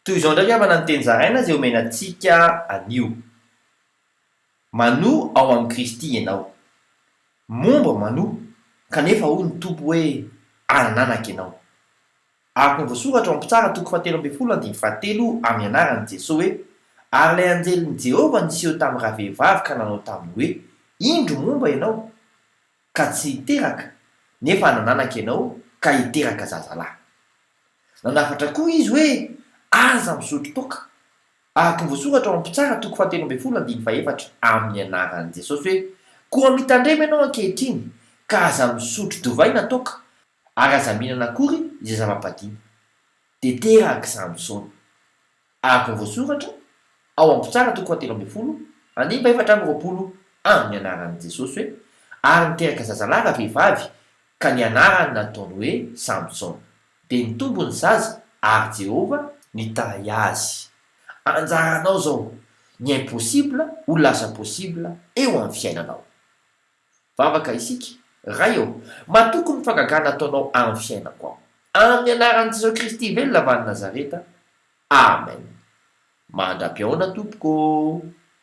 Toy izao indray havana ny teny zaraina izay omena antsika anio. Manoa ao amin'i Kristy ianao. Momba manoa, kanefa hoy ny Tompo hoe, Anananaka ianao. Araka ny voasoratra ao amin'ny Mpitsara toko fahatelo ambin'ny folo andininy fahatelo amin'ny anaran'i Jesoa hoe, Ary ilay anjelin'i Jehovah niseho tamin'ny ravehivavy ka nanao taminy hoe, Indro momba ianao, ka tsy hiteraka, nefa hanananaka ianao ka hiteraka zazalahy. Nanafatra koa izy hoe, Aza misotro toaka. Araka ny voasoratra ao amin'ny Mpitsara toko fahatelo ambin'ny folo andininy fahefatra amin'ny anaran'i Jesosy hoe, Koa mitandrema ianao ankehitriny, ka aza misotro divay na toaka, ary aza mihinana akory izay zava-padiana. Dia terak'i Samsona. Araka ny voasoratra ao amin'ny Mpitsara toko fahatelo ambin'ny folo andininy fahefatra amby roapolo amin'ny anaran'i Jesosy hoe, Ary niteraka zazalahy ravehivavy, ka ny anarany nataony hoe Samsona. Dia nitombo ny zaza, ary Jehovah nitahy azy. Anjaranao izao, ny impossible ho lasa possible eo amin'ny fiainanao. Vavaka isika, Ray ô, matoky ny fagagana ataonao amin'ny fiainako aho. Amin'ny anaran'i Jesosy Kristy velona avy any Nazareta. Amen. Mandra-pihaona tompoko ô.